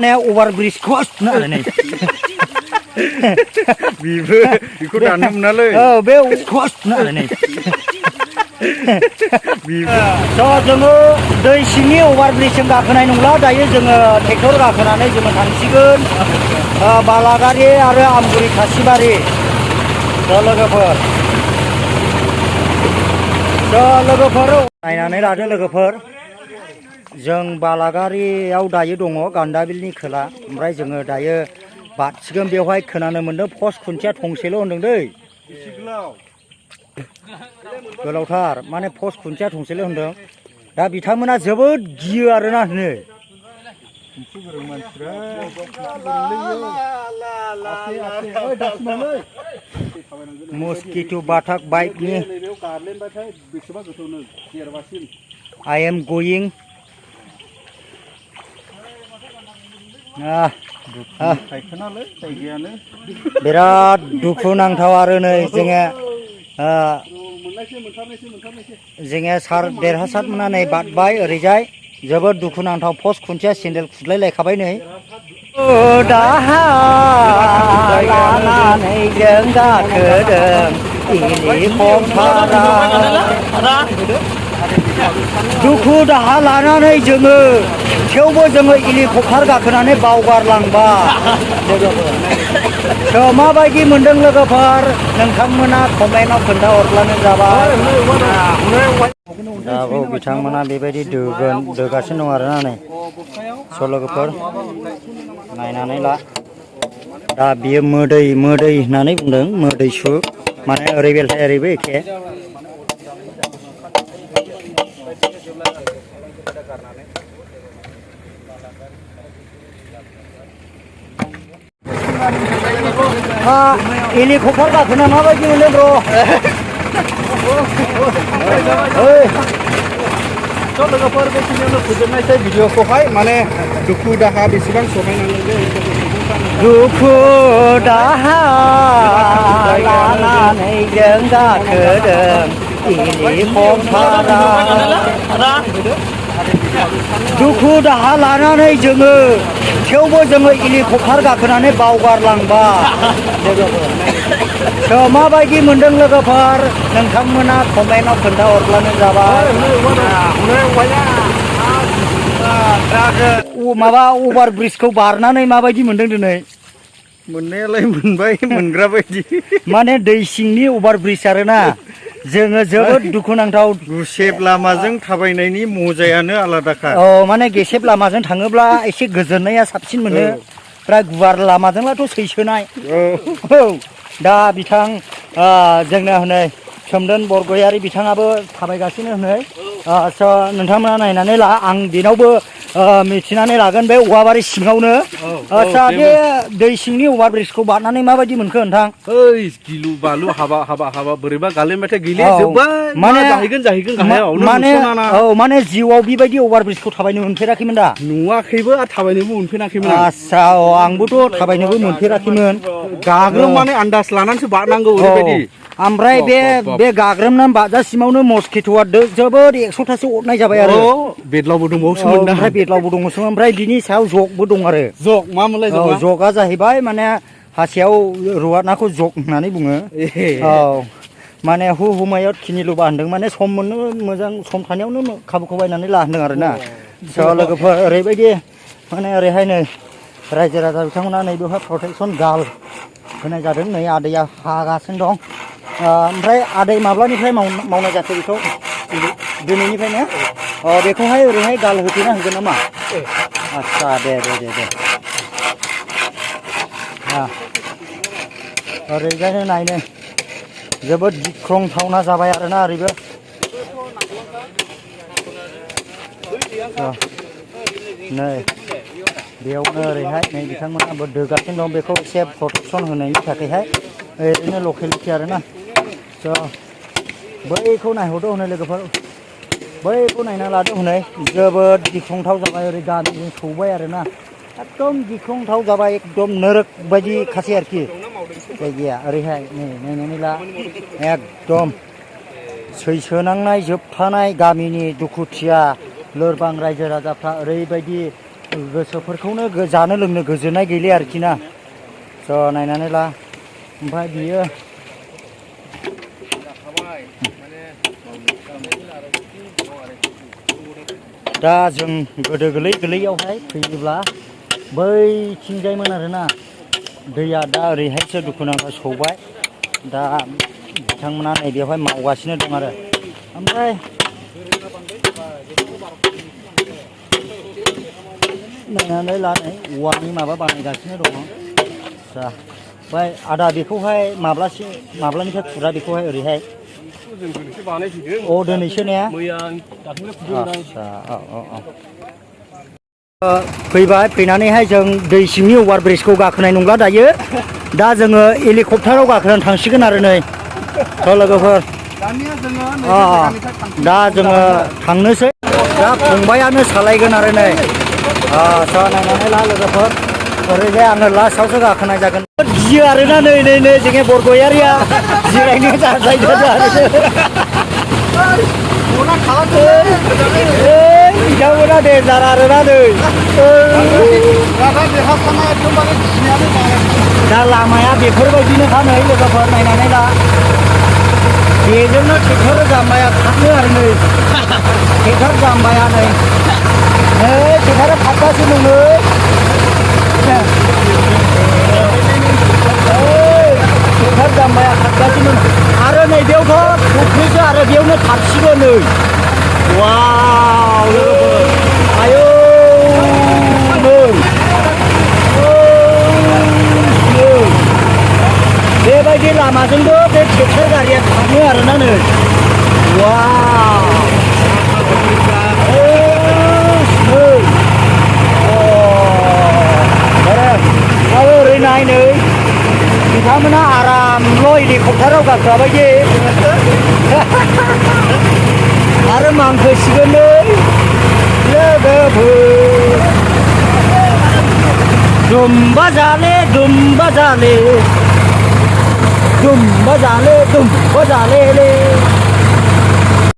ने over bridge खस्ट ना नै बिबो बेखौ दाननो मोनालै बे खस्ट ना नै जोङो दै सिंनि ओभार ब्रिजजों गाखोनाय नंला दायो जोङो ट्रेक्टर गाखोनानै जोङो थांसिगोन बालागारि आरो आमगुरि खासिबारि लोगोफोर नायनानै लादो लोगोफोर जों बालागारियाव दायो दङ गान्दाबिलनि खोला ओमफ्राय जोङो दायो बारसिगोन बेवहाय खोनानो मोन्दों पस्ट खुन्थिया थंसेल' होनदों दै गोलावथार माने पस्ट खुन्थिया थंसेल' होनदों दा बिथांमोना जोबोद गियो आरोना नै मस्किटो बाटाक बाइकनि I am going बिराद दुखु नांथाव आरो नै जोङो सार देरहासार मोना नै बारबाय ओरैजाय जोबोद दुखु नांथाव पस्ट खुन्थिया सेन्देल खुदलाय लायखाबाय नै लानानै जों गाखोदों दुखु दाहा लानानै जोङो थेवबो जोङो हेलिकप्टार गाखोनानै बावगारलांबाय माबायदि मोनदों लोगोफोर नोंथांमोना कमेन्टआव खोन्थाहरब्लानो जाबाय दाबो बिथांमोना बेबायदि दोगासिनो दं आरोना नै लोगोफोर नायनानै ला दा बियो मोदै होननानै बुंदों मोदैसु माने ओरै बेलथाय ओरैबो एखे हेलिकप्टार गाखोना माबायदि मोनो ब्र लोगोफोर बेखिनियावनो फोजोबनायसै भिडिअखौहाय माने दुखु दाहा बेसेबां सहायनांगौ दुखु दाहा लानानै जों गाखोदों दुखु दाहा लानानै जोङो थेवबो जोङो हेलिकप्टार गाखोनानै बावगारलांबाय माबायदि मोनदों लोगोफोर नोंथांमोना कमेन्टआव खोन्थाहरब्लानो जाबाय माबा अभार ब्रिजखौ बारनानै माबायदि मोनदों दिनै मोननायालाय मोनबाय मोनग्रा बायदि माने दै सिंनि अभार ब्रिज आरोना जोङो जोबोद दुखुनांथाव गुसेब लामाजों थाबायनायनि मजायानो आलादाखा माने गेसेब लामाजों थाङोब्ला एसे गोजोननाया साबसिन मोनो फ्राय गुवार लामाजोंलाथ' सैसोनाय दा बिथां जोंना हनै सोमदोन बरगयारि बिथाङाबो थाबायगासिनो हनै नोंथांमोना नायनानै ला आं बेनावबो मिथिनानै लागोन बे औवाबारि सिङावनो आदसा बे दै सिंनि अभार ब्रिजखौ बारनानै माबायदि मोनखो नोंथां गिलु बालु हाबा बोरैबा गालेमबाथाय गैलिजोब्बाय माने जाहैगोन माने जिउआव बेबायदि अभार ब्रिजखौ थाबायनो मोनफेराखैमोन दा नुवाखैबो आरो थाबायनोबो मोनफेराखैमोन आदसा आंबोथ' थाबायनोबो मोनफेराखैमोन गाग्रोम माने आन्दाज लानानैसो बारनांगौ ओरैबायदि ओमफ्राय बे गाग्रोमनानै बाजासिमावनो मस्किट'आ जोबोद 100थासो अरनाय जाबाय आरो बेदलावबो दंबावोसोमोन ओमफ्राय बेदलावबो दङसोमोन ओमफ्राय बिनि सायाव जगबो दं आरो जग मा मोनलाय जगआ जाहैबाय माने हासेयाव रुवानाखौ जग होननानै बुङो माने हुमायाव खिनिलुबा होनदों माने सम मोननो मोजां सम थानायावनो खाबुखौ बायनानै ला होनदों आरोना लोगोफोर ओरैबायदि माने ओरैहाय नै रायजो राजा बिथांमोना नैबेवहाय प्रटेकसन गाल होनाय जादों नै आदैया हागासिनो दं ओमफ्राय आदै माब्लानिफ्राय मावनाय जाखो बेखौ दिनैनिफ्रायनो बेखौहाय ओरैहाय गाल होथेना होगोन नामा आदसा दे ओरैजायनो नायनो जोबोद गिख्रंथावना जाबाय आरोना ओरैबो नै बेयावनो ओरैहाय नै बिथांमोनाबो दोगासिनो दं बेखौ एसे प्रटेकसन होनायनि थाखायहाय ओरैनो लकेलिटि आरोना बैखौ नायहरदो हनै लोगोफोर बैखौ नायना लादो हनै जोबोद गिख्रंथाव जाबाय ओरै गामिजों सौबाय आरोना एकदम गिख्रंथाव जाबाय एकदम नोरोक बायदि खासै आरोखि जायगाया ओरैहाय नै नायनानै ला एकदम सैसोनांनाय जोबथानाय गामिनि दुखुथिया लोरबां रायजो राजाफ्रा ओरैबायदि गोसोफोरखौनो जानो लोंनो गोजोननाय गैले आरोखि ना स' नायनानै ला ओमफ्राय बियो दा जों गोदो गोरलैयावहाय फैयोब्ला बैथिंजायमोन आरोना दैया दा ओरैहायसो दुखुनांथाव सौबाय दा बिथांमोना नैबेयावहाय मावगासिनो दं आरो ओमफ्राय नायनानै लानाय औवानि माबा बानायगासिनो दङ आदसा ओमफ्राय आदा बेखौहाय माब्लानिफ्राय खुरा बेखौहाय ओरैहाय जों दिनैसो बानायफैदों अ दिनैसो ने मैया दाख्लैनो फुदों आदसा फैबाय फैनानैहाय जों दै सिंनि अभार ब्रिजखौ गाखोनाय नंला दायो दा जोङो हेलिकप्टाराव गाखोनानै थांसिगोन आरो नै थ' लोगोफोर दानिया जोङो नैबे जायगानिफ्राय दा जोङो थांनोसै दा फंबायानो सालायगोन आरो नै आदसा नायनानै ला लोगोफोर ओरैजाय आङो लास्टआवसो गाखोनाय जागोन गियो आरोना नै जोंनि बरगयारिया जिरायनो जायगा बिथांमोना देन्जार आरोना नै दा लामाया बेफोरबायदिनोखा नै लोगोफोर नायनानै ला बेजोंनो ट्रेक्टर जाम्बाया थाङो आरो नै ट्रेक्टर जाम्बाया नै ट्रेक्टरा खारगासिनो दङ ट्रेक्टर जाम्बाया खारगासिनो आरो नैबेयावथ' फुख्रिसो आरो बेयावनो थाबसिगोन नै वाव लोगोफोर आयौ नै बेबायदि लामाजोंबो बे ट्रेक्टर गारिया थाङो आरोना नै वाव ओरै नाय नै बिथांमोना आरामल' हेलिकप्टाराव गाखोआबायदि आरो मांखोसिगोन नै लोगोफोर दुम्बा जाले दुम्बा जाले दुम्बा जाले ले